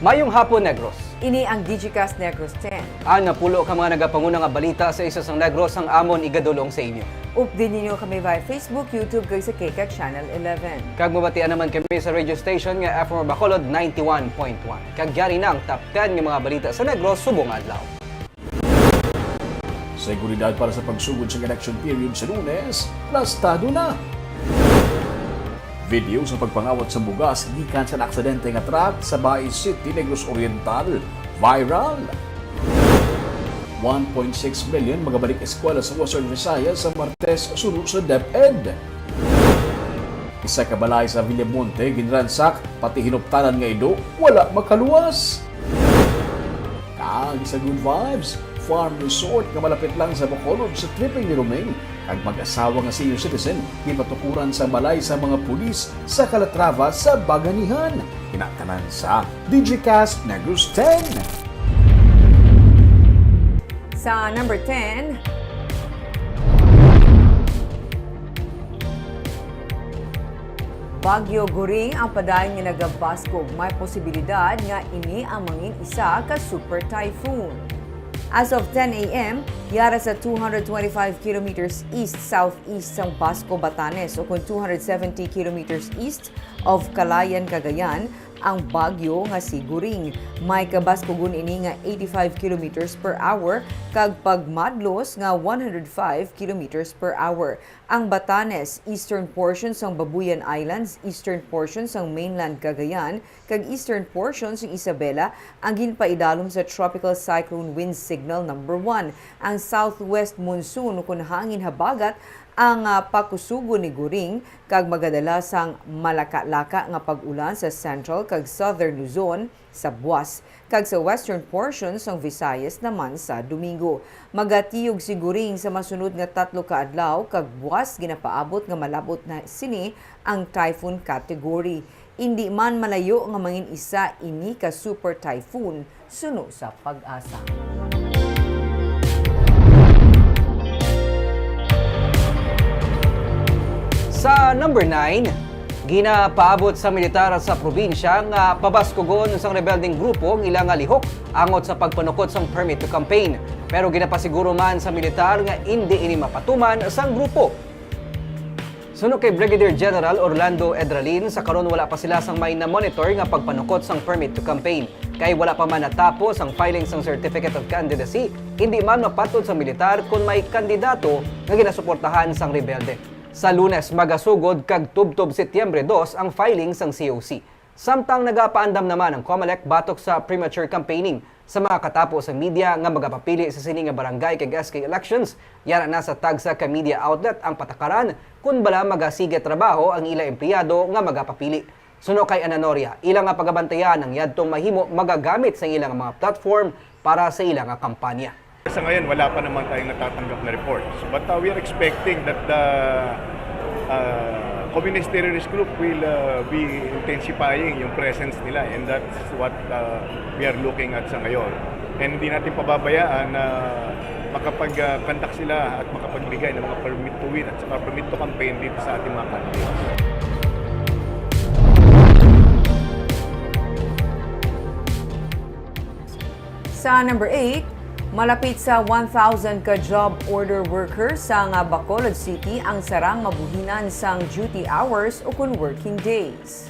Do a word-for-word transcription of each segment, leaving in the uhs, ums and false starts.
Mayong hapon, Negros. Ini ang Digicast Negros ten. Ang napulo ka mga nagapanguna nga balita sa isla sang Negros ang amon igadulong sa inyo. Update ninyo kami via Facebook, YouTube, kag sa KCAT Channel eleven. Kag mabatian naman kami sa radio station nga F M Bacolod ninety-one point one. Kag yari na ang top ten nga mga balita sa Negros subong adlaw. Seguridad para sa pagsugod sa election period sa Lunes, plastado na. Video sa pagpangawat sa bugas gikan sa naaksidente nga truck sa Bai City, Negros Oriental, viral. One point six million magabalik eskwela sa Western Visayas sa Martes suno sa DepEd. Isa ka balay sa Villamonte ginransak, pati hinuptanan nga ido wala makaluwas. Kag sa Good Vibes Farm Resort nga malapit lang sa Bacolod sa tripping ni Roming, kag mag-asawa nga senior citizen gipatukuran sa balay sa mga pulis sa Calatrava sa Baganihan. Kinatanan sa Digicast Negros ten. Sa number ten, Bagyo Goring ang padayon nga nagabaskog. May posibilidad nga ini ang mangin isa ka super typhoon. As of ten a m, yara sa two hundred twenty-five kilometers east-southeast sang Basco, Batanes, ukon two hundred seventy kilometers east of Calayan, Cagayan, ang bagyo nga si Goring. May kabaskugon ini nga eighty-five kilometers per hour kag pagmadlos nga one hundred five kilometers per hour. Ang Batanes, eastern portion sang Babuyan Islands, eastern portion sang mainland Cagayan, kag eastern portion sang Isabela ang ginpaidalom sa Tropical Cyclone Wind Signal number one. Ang southwest monsoon ukon hangin habagat ang, ah, pakusugon ni Goring kag magadala sang malakalaka nga pag-ulan sa Central kag Southern Luzon sa buas, kag sa western portion sang Visayas naman sa Domingo. Magatiyog si Goring sa masunod nga tatlo ka adlaw, kag buas ginapaabot nga malab-ot na sini ang typhoon category. Indi man malayo nga mangin isa ini ka super typhoon, suno sa PAGASA. Sa number nine, ginapaabot sa militar sa probinsya nga pabaskugon sang rebeldeng grupo ang ila nga lihok angot sa pagpanukot sang permit to campaign. Pero ginapasiguro man sa militar nga indi ini mapatuman sang grupo. Suno kay Brigadier General Orlando Edralin, sa karon wala pa sila sang may na-monitor nga pagpanukot sang permit to campaign, kay wala pa man natapos ang filing sang Certificate of Candidacy. Indi man mapat-od sa militar kon may kandidato nga ginasuportahan sang rebelde. Sa Lunes magasugod kag tubtob Setyembre dos ang filing sang C O C. Samtang nagapaandam naman ang COMELEC batok sa premature campaigning sa mga katapo sa media nga magapapili sa sini nga barangay kag S K elections, yara na sa tagsa ka media outlet ang patakaran kon bala magasige trabaho ang ila empleyado nga magapapili. Suno kay Ana Noria, ila nga pagabantayan ang yadtong mahimo magagamit sang ila nga mga platform para sa ila nga kampanya. Sa ngayon, wala pa naman tayong natatanggap na reports. But, uh, we are expecting that the, uh, communist terrorist group will, uh, be intensifying yung presence nila, and that's what, uh, we are looking at sa ngayon. And hindi natin pababayaan na makapag, uh, conduct sila at makapagbigay ng mga permit to win at saka permit to campaign dito sa ating mga candidates. Sa number eight, malapit sa one thousand ka job order workers sa nga Bacolod City ang sarang mabuhinan sang duty hours ukon working days.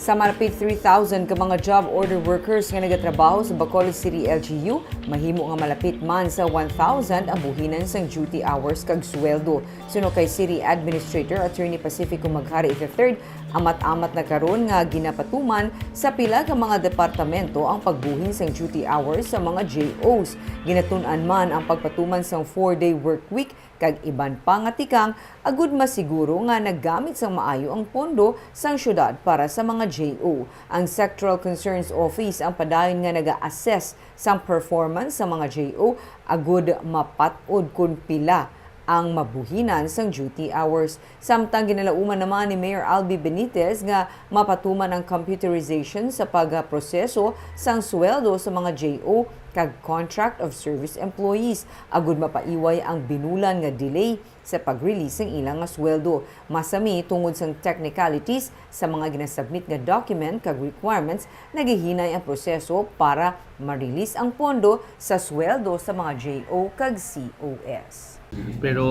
Sa malapit three thousand ka mga job order workers nga nagatrabaho sa Bacolod City L G U, mahimo nga malapit man sa one thousand ang buhinan sang duty hours kag sweldo. Suno kay City Administrator Attorney Pacifico Maghari the third, amat-amat na karon nga ginapatuman sa pila ka mga departamento ang pagbuhin sang duty hours sa mga J Os. Ginatun-an man ang pagpatuman sang four-day work week kag iban pa nga tikang agud masiguro nga nagamit sang maayo ang pondo sang syudad para sa mga J O. Ang Sectoral Concerns Office ang padayon nga naga-assess sang performance sa mga J O agud mapat-od kon pila ang mabuhinan sang duty hours. Samtang ginalauman naman ni Mayor Albee Benitez nga mapatuman ang computerization sa pagproseso sang sweldo sa mga J O kag contract of service employees agud mapaiway ang binulan nga delay sa pag-release sang ila nga sweldo, masami tungod sang technicalities sa mga ginasubmit nga document kag requirements. Nagahinay ang proseso para ma-release ang pondo sa sweldo sa mga J O kag C O S. Pero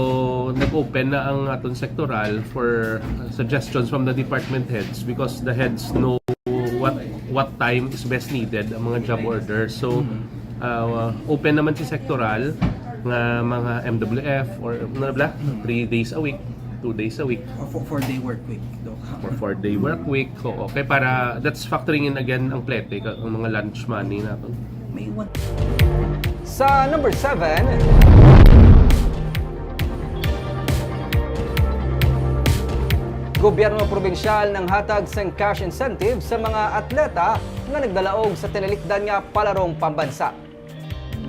nag-open na ang aton sektoral for suggestions from the department heads because the heads know what what time is best needed ang mga job orders. So, uh, open naman si sektoral nga mga M W F or ano bla, three days a week, two days a week. Or for four-day work week, Doc. Or four-day work week. Oo, okay, para that's factoring in again ang plete, ang mga lunch money nato. May one. Sa number seven, gobyerno probinsyal nanghatag sang cash incentive sa mga atleta nga nagdalaog sa tinalikdan nga palarong pambansa.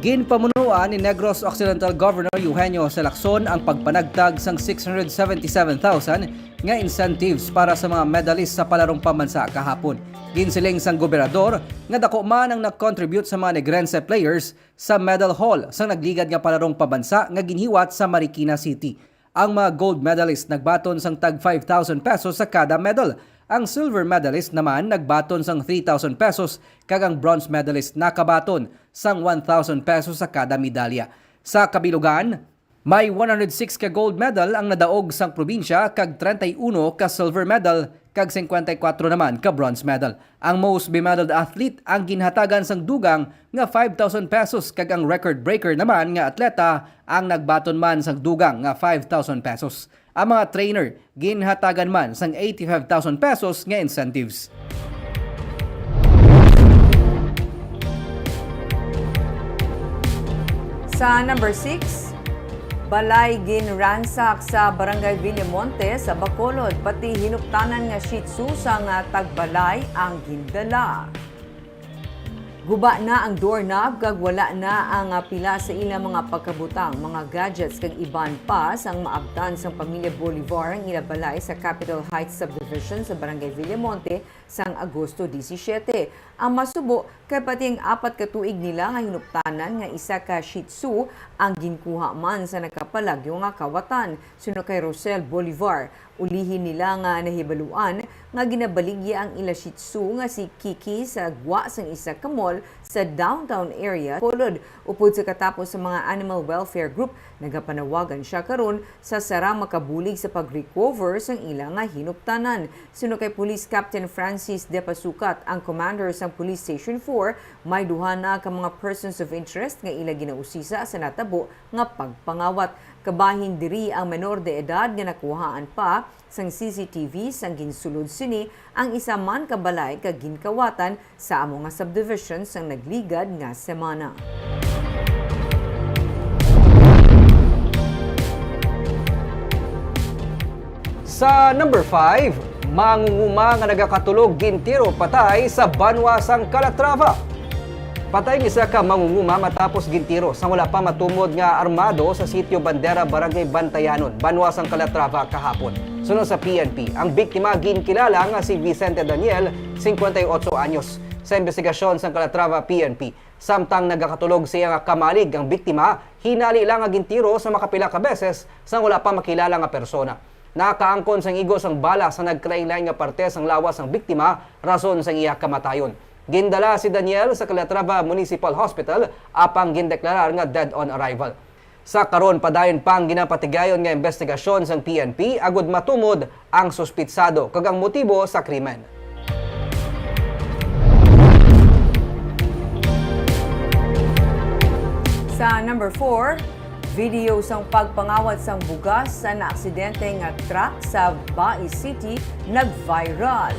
Ginpamunuan ni Negros Occidental Governor Eugenio Salacson ang pagpanagtag sang six hundred seventy-seven thousand nga incentives para sa mga medalist sa palarong pambansa kahapon. Ginsiling sang gobernador nga dako man ang nag-contribute sa mga Negrense players sa medal haul sang nagligad nga palarong pambansa nga ginhiwat sa Marikina City. Ang mga gold medalist nagbaton sang tag five thousand pesos sa kada medal. Ang silver medalist naman nagbaton sang three thousand pesos kag ang bronze medalist nakabaton sang one thousand pesos sa kada medalya. Sa kabilugan, may one hundred six ka gold medal ang nadaog sang probinsya kag treinta y uno ka silver medal kag cincuenta y cuatro naman ka bronze medal. Ang most bemedaled athlete ang ginhatagan sang dugang nga five thousand pesos kag ang record breaker naman nga atleta ang nagbaton man sang dugang nga five thousand pesos. Ang mga trainer ginhatagan man sang eighty-five thousand pesos nga incentives. Sa number six, balay ginransak sa Barangay Villamonte sa Bacolod, pati hinuptanan nga Shih Tzu sang tagbalay ang gindala. Guba na ang doorknob kag wala na ang, ah, pila sa ilang mga pagkabutang, mga gadgets kag iban pa sang maabtan sang pamilya Bolivar ang ila balay sa Capitol Heights Subdivision sa Barangay Villamonte sang Agosto disisiete. Ang masubo kay pati ang apat ka tuig nila nga hinuptanan nga isa ka Shih Tzu ang ginkuha man sa nagkapalagyo nga kawatan. Suno kay Rosel Bolivar, ulihi nila nga nahibaluan nga ginabaligya ang ila Shih Tzu nga si Kiki sa gwa sang isa ka mall sa downtown area Bacolod. Upod sa katapos sa mga animal welfare group, nagapanawagan siya karon sa sarang makabulig sa pag-recover sang ila nga hinuptanan. Suno kay Police Captain Francis De Pasukat, ang commander sang Police Station four, may duha na ka mga persons of interest nga ila ginausisa sa natabo nga pagpangawat. Kabahin diri ang menor de edad nga nakuhaan pa sang C C T V sang ginsulod sini ang isa man ka balay kag ginkawatan sa amo nga subdivision sang nagligad nga semana. Sa number five, mangunguma nga nagakatulog gintiro patay sa banwa sang Calatrava. Patay ang isa ka mangunguma matapos gintiro sang wala pa matumod nga armado sa Sitio Bandera, Barangay Bantayanon, banwa sang Calatrava kahapon. Suno sa P N P, ang biktima ginkilala nga si Vicente Daniel, singkwenta y otso anyos. Sa investigasyon sang Calatrava P N P, samtang nagakatulog sa iya nga kamalig ang biktima, hinali lang nga gintiro sa makapila ka beses sang wala pa makilala nga persona. Nakaangkon sang igo sang bala sa nagkalainlain nga parte sang lawas sang biktima, rason sang iya kamatayon. Gindala si Daniel sa Calatrava Municipal Hospital, apang gindeklarar nga dead on arrival. Sa karon, padayon pa ang ginapatigayon nga investigasyon sang P N P agud matumod ang suspitsado kag ang motibo sa krimen. Sa number four, video sang pagpangawat sang bugas sa naaksidente nga truck sa Bais City nag-viral.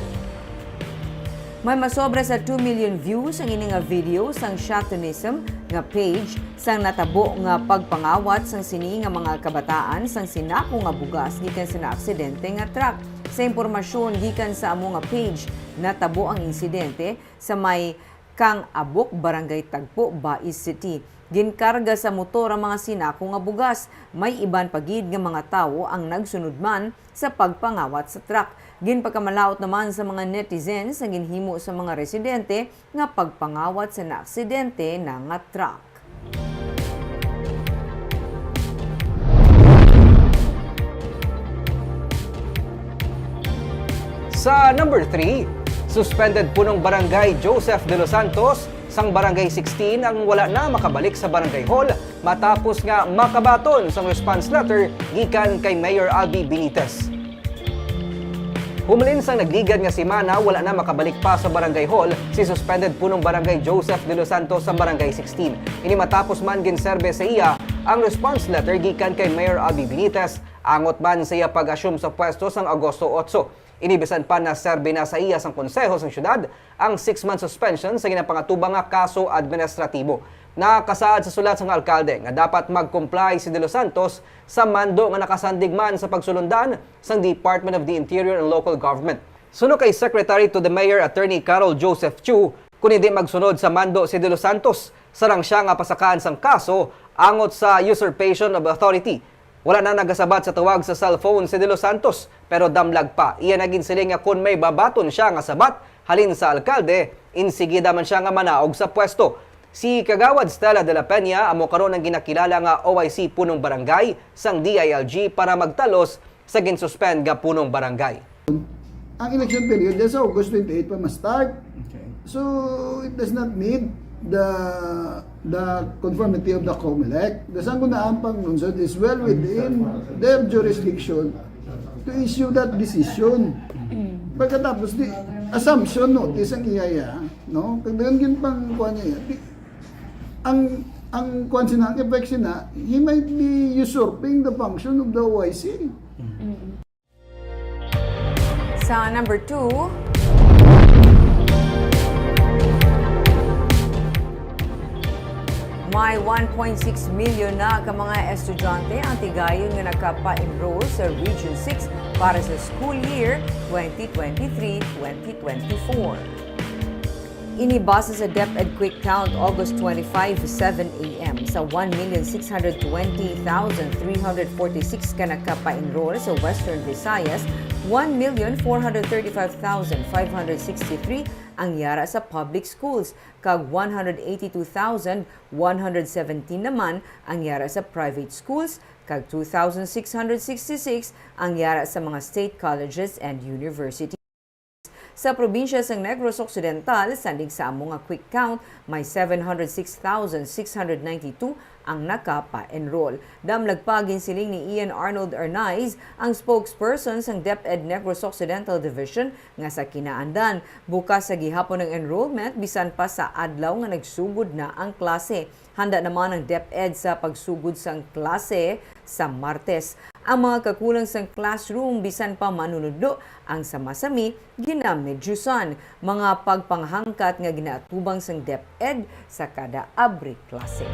May masobra sa two million views ang ini nga video sang Shatunism nga page sang natabo nga pagpangawat sang sini nga mga kabataan sang sinako nga bugas gikan sa naaksidente nga truck. Sa impormasyon gikan sa amo nga page, natabo ang insidente sa may Kang Abok, Barangay Tagpo, Bais City. Ginkarga sa motor ang mga sinako nga bugas. May iban pa gid nga mga tawo ang nagsunod man sa pagpangawat sa truck. Ginpakamalaut naman sa mga netizens ang ginhimo sa mga residente nga pagpangawat sa naaksidente na nga truck. Sa number three, suspended punong barangay Joseph De Los Santos sang Barangay sixteen ang wala na makabalik sa Barangay Hall matapos nga makabaton sang response letter gikan kay Mayor Albee Benitez. Humalin sang nagligad nga semana, wala na makabalik pa sa Barangay Hall si suspended punong barangay Joseph De Los Santos sa Barangay sixteen. Ini matapos man ginserbe sa iya ang response letter gikan kay Mayor Albee Benitez, angot man sa iya pag-assume sa pwesto sang Agosto otso. Ini bisan pa naserbe na sa iya sang konseho sang syudad ang six-month suspension sa ginapangatubang nga kaso administratibo. Nakasaad sa sulat sang alkalde nga dapat mag-comply si De Los Santos sa mando nga nakasandig man sa pagsulundan sang Department of the Interior and Local Government. Suno kay Secretary to the Mayor, Attorney Carol Joseph Chu, kon hindi magsunod sa mando si De Los Santos, sarang sia nga pasakaan sang kaso angot sa usurpation of authority. Wala na nagasabat sa tawag sa cellphone si De Los Santos, pero damlag pa. Iya na ginsiling nga kon may babaton sia nga sabat halin sa alkalde, insigida man sia nga manaog sa pwesto. Si Kagawad Stella de la Peña amo karon ang ginakilala nga O I C punong barangay sang D I L G para magtalos sa ginsuspend nga punong barangay. Ang election period, sa August twenty-eight pa ma-start. Okay. So, it does not need the, the conformity of the COMELEC. The Sangguniang Panglungsod is well within their jurisdiction to issue that decision. Mm. Pagkatapos, di, assumption notice ang iya, no? Kag daghang gin pang kuan niya. Di, ang, ang kuan sina, ang effect sina, he might be usurping the function of the O I C. Mm. Sa number two, may one point six million na ka mga estudyante ang tigayon nga nakapa-enroll sa Region six para sa school year twenty twenty-three twenty twenty-four. Ini base sa DepEd Quick Count, August twenty-five, seven a m. Sa one million six hundred twenty thousand three hundred forty-six ka nakapa-enroll sa Western Visayas, one million four hundred thirty-five thousand five hundred sixty-three ang yara sa public schools, kag one hundred eighty-two thousand one hundred seventeen naman ang yara sa private schools, kag two thousand six hundred sixty-six ang yara sa mga state colleges and universities. Sa probinsya sang Negros Occidental, sandig sa amo nga quick count, may seven hundred six thousand six hundred ninety-two ang nakapa-enroll. Damlag pa, ginsiling ni Ian Arnold Arnaiz, ang spokesperson sang DepEd Negros Occidental Division, nga sa kinaandan, bukas sa gihapon ang enrollment bisan pa sa adlaw nga nagsugod na ang klase. Handa naman ang DepEd sa pagsugod sang klase sa Martes. Ang mga kakulang sang classroom bisan pa manunudlo ang sa masami ginamedyusan. Mga pagpanghangkat nga ginaatubang sang DepEd sa kada abri klase.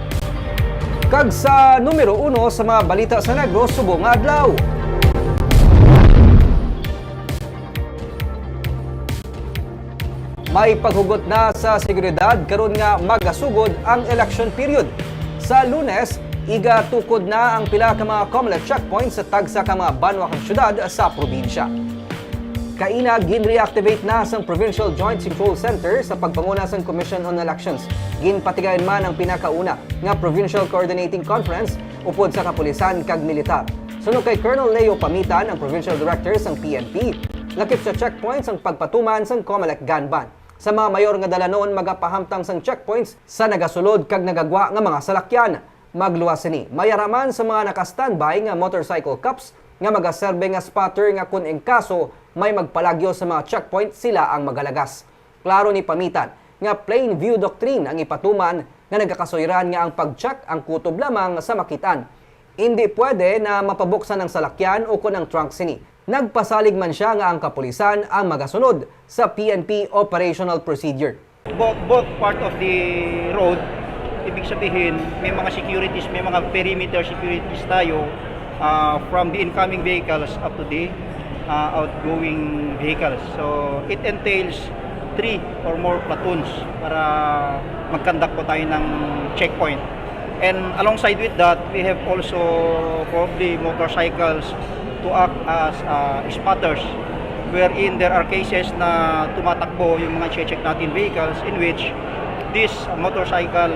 Kag sa numero uno sa mga balita sa Negros subong nga adlaw. May paghugot na sa seguridad karon nga magasugod ang election period. Sa Lunes, igatukod na ang pila ka mga COMELEC checkpoints sa tagsa ka mga banwa kag syudad sa probinsya. Kaina, gin-reactivate na sang Provincial Joint Control Center sa pagpanguna sang Commission on Elections. Ginpatigayon man ang pinakauna nga Provincial Coordinating Conference upod sa kapulisan kag militar. Suno kay Colonel Leo Pamitan, ang Provincial Director sang P N P, lakip sa checkpoints ang pagpatuman sang COMELEC gun ban. Sa mga mayor nga dalanon, magapahamtang sang checkpoints sa nagasulod kag nagagwa nga mga salakyan. Magluwas sini, may ara man sa mga naka-standby nga motorcycle cops nga magaserbe nga spotter nga kun in kaso may magpalagyo sa mga checkpoint, sila ang magalagas. Klaro ni Pamitan nga plain view doctrine ang ipatuman nga nagakasuyran nga ang pag-check ang kutob lamang sa makit-an. Indi pwede na mapabuksan ang salakyan ukon ang trunk sini. Nagpasalig man sia nga ang kapulisan ang magasunod sa P N P operational procedure. Both, both part of the road, ibig sabihin, may mga securities, may mga perimeter securities tayo, ah, from the incoming vehicles up to the, ah, outgoing vehicles. So, it entails three or more platoons para mag-conduct po tayo ng checkpoint. And alongside with that, we have also probably motorcycles to act as, ah, spotters. Wherein there are cases na tumatakbo yung mga check natin vehicles in which these motorcycle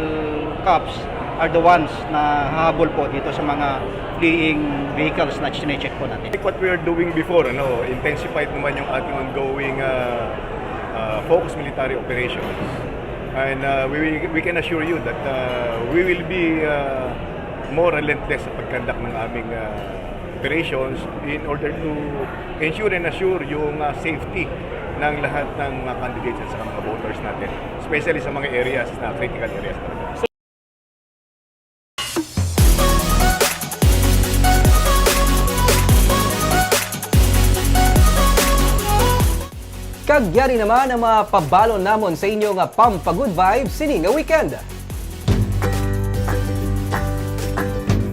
cops are the ones na hahabol po dito sa mga fleeing vehicles na chinecheck po natin. Like what we are doing before, ano, intensified naman yung ating ongoing uh, uh, focus military operations. And uh, we, will- we can assure you that uh, we will be uh, more relentless sa pag-conduct ng aming uh, operations in order to ensure and assure yung uh, safety ng lahat ng mga candidates at sa mga voters natin, especially sa mga areas na critical areas talaga. Kag yari naman ang mga pabalo namon sa inyo nga pampagood vibes sini nga weekend.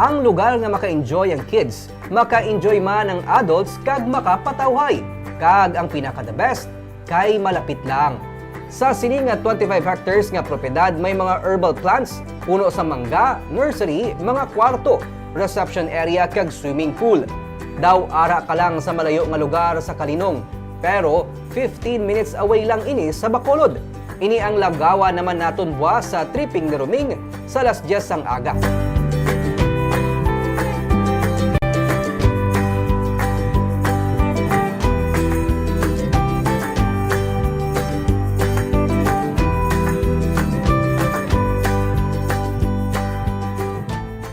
Ang lugar nga maka-enjoy ang kids, maka-enjoy man ang adults kag makapatawhay, kag ang pinaka the best, kay malapit lang. Sa sini nga twenty-five hectares nga propiedad may mga herbal plants, puno sa mangga, nursery, mga kwarto, reception area kag swimming pool. Daw ara ka lang sa malayo nga lugar sa Kalinong, pero fifteen minutes away lang ini sa Bacolod. Ini ang lagawa naman naton buwas sa tripping ni Roming sa alas diyes sang aga.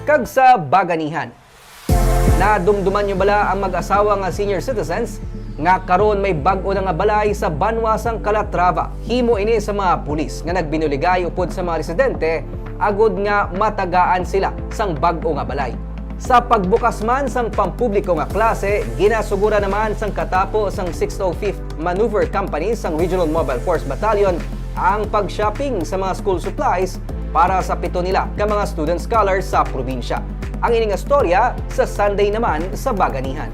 Kag sa Baganihan, nadumduman nyo bala ang mag-asawa nga senior citizens nga karon may bag-o na nga balay sa banwa sang Calatrava? Himo ini sa mga pulis nga nagbinuligay upod sa mga residente agud nga matagaan sila sang bag-o nga balay. Sa pagbukas man sang pampubliko nga klase, ginasugura naman sang katapo sang six oh fifth Maneuver Company sang Regional Mobile Force Battalion ang pag-shopping sa mga school supplies para sa pito nila ka mga student scholars sa probinsya. Ang ini nga storya sa Sunday naman sa Baganihan.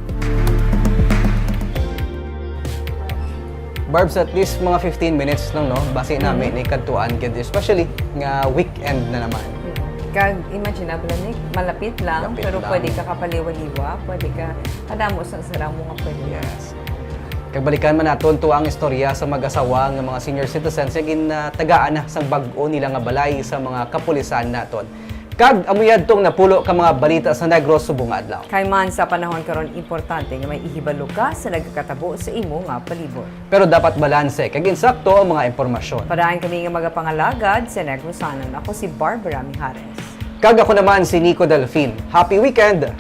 Barbs, at least mga fifteen minutes lang, no? Basi nami ni kadtuan gid, especially nga weekend na naman. Kag imagine na bala ni, malapit lang, Lapit pero lang. Pwede ka kapaliwaliwa, pwede ka kadamo sa sarang mga pwede. Yes. Kag balikan man naton to ang istorya sa mag-asawa nga mga senior citizens nga gintagaan na sang bag-o nila nga balay sa mga kapulisan naton. Kag amo yadtong napulo ka mga balita sa Negros subong nga adlaw. Kay man sa panahon karon, importante nga may ihibalo ka sa nagakatabo sa imo nga palibot. Pero dapat balanse kag insakto ang mga impormasyon. Padayon kami nga magapangalagad sa Negrosanon. Ako si Barbara Mijares. Kag ako naman si Nico Delfin. Happy weekend!